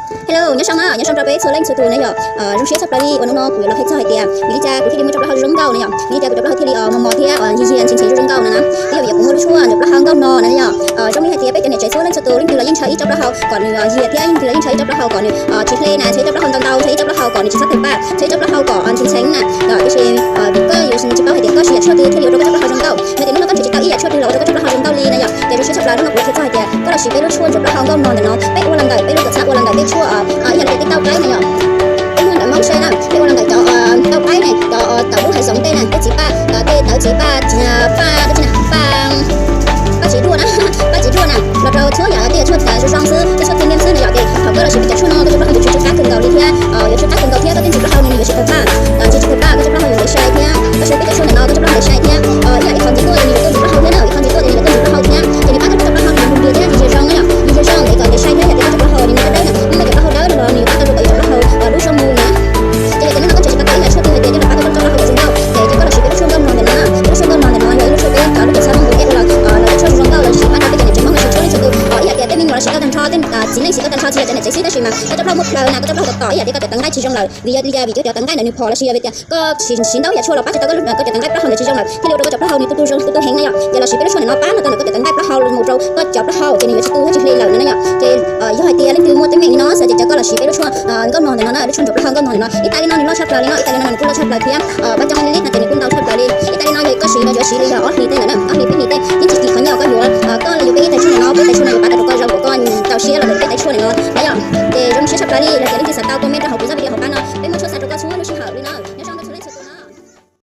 Hello, nyob zoo na, nyob zoo rau peb txhua leej txhua tus na yom. Zoo siab tshaj plaws li uas hnub no kuv yuav los hais txog hais tias vim li cas kuv thiaj li muaj cov plaub hau zoo nkauj na yom, vim li cas kuv cov plaub hau thiaj li mos mos thiab yiag yiag ntxhee ntxhee zoo zoo nkauj na na. Twb yog vim yog kuv muaj lub tshuaj ntsuam plaub hau nkauj no na yom. Zoo li hais tias peb cov niam tsev txhua leej txhua tus leej twg los yeej ntshaw ib tsob plaub hau kom nws yiag thiab leej twg los yeej ntshaw ib tsob plaub hau kom nws tsis hle na, ntshaw ib tsob plaub hau ntau ntau, ntshaw ib tsob plaub hau kom nws tsis txhob tawg paj, ntshaw ib tsob plaub hau kom ntxhee ntxhee na. Tiam sis vim koj yuav tsis paub hais tias koj siv yam tshuaj twg thiaj li ua rau koj cov plaub hau zoo nkauj, yog tias hnub no koj tseem tsis tau ib yam tshuaj twg los ua rau koj cov plaub hau zoo nkauj li na yom. Ces zoo siab tshaj plaws hnub no kuv los qhia txog hais tias koj los siv peb lub tshuaj ntsuam plaub hau nkauj no ntawm no, peb ua los ntawm peb lub tuam txhab, ua los ntawm peb tshuaj ib yam li peb tauj qaib na yom. Peb muag ntawm Hmoob se na, peb ua los ntawm cov tauj qaib ne, cov tawv lub hav zoov tej na, tej txiv paj, tej tawv txiv paj, paj, paj txiv duaj na, paj txiv duaj na, los rau txhua yam tej yam tshuaj zoo zoo xwb, tej tshuaj txiv niam xwb na yom. Ces thaum koj los siv peb cov tshuaj no koj cov plaub hau yuav tsum tsw qab kawg nkaus li thiab yuav tsw qab kawg nkaus thiab koj tej ntxhee plaub hau no nws yuav tsis tawg paj, tsis tawg paj koj cov plaub hau yuav ntev sai thiab. Koj siv peb cov tshuaj ntawm no koj cov plaub hau ntev sai thiab. Ib yam li qhov ntxiv tuaj ces nws yuav tuaj ntsuam plaub hau thiab na, ib yam li qhov ntxiv tuaj ces nws yuav tuaj ntsuam plaub hau thiab. Ces nws pab koj cov plaub hau nws yuav nplua thiab nws yuav zoo na yom, nws yuav zoo ntawd kom ntev sai thiab yog tias koj cov plaub hau nws nyob dawb dawb na, muaj cov plaub hau dawb los nws yuav pab koj rau kom cov plaub hau lub zoo mus na. Ces yog tias hnub no koj tseem tsis tau ib yam tshuaj twg hais tias thiaj li pab koj cov plaub hau kom zoo nkauj ces koj los siv peb lub tshuaj nkauj no ntawm no na. Peb lub tshuaj nkauj no ntawm no yog ib lub tshuaj peb cov lub tuam txhab Hmoob kuv ua los cov tshuaj zoo nkauj los siv pab rau peb cov niam tsev Hmoob los siv txhua leej txhua tus. Ib yam tias tej me nyuam los siv tau tag nrho, tej txiv neej siv tau tag nrho tsis yog cov niam tsev xwb tab sis mas koj cov plaub hau muaj plhaws na, koj cov plaub hau tom tom ib yam tias koj cov tawv nqaij tsis zoo lawm. Vim yog li cas? Vim cov tawv nqaij ntawd nws phom los sis yog vim tias koj siv ntau yam tshuaj los pab tsis tau koj cov tawv nqaij plaub hau ntawd tsis zoo lawm thiaj li ua rau koj cov plaub hau nws tu tu zoo tu tu heev na yom. Ces los siv peb lub tshuaj ntawm no pab no tau ntawm koj cov tawv nqaij plaub hau mus rau koj cov plaub hau ces nws yuav tsis tu thiab tsis hle lawm no na yom. Ces yog hais tias leej twg muaj teeb meem li no xwb ces caw koj los siv peb lub tshuaj nkauj no ntawm no na, lub tshuaj ntsuam plaub hau nkauj no ntawm no. Ib tas li no nws loj tshaj plaws li no, ib tas li no nws kuj loj tshaj plaws thiab paj cov hais li no ces nws kuj ntau tshaj plaws li. Ib tas li no yog koj siv no yuav siv li yog ob hlis tej ntawm na, ob hlis peb hlis tej.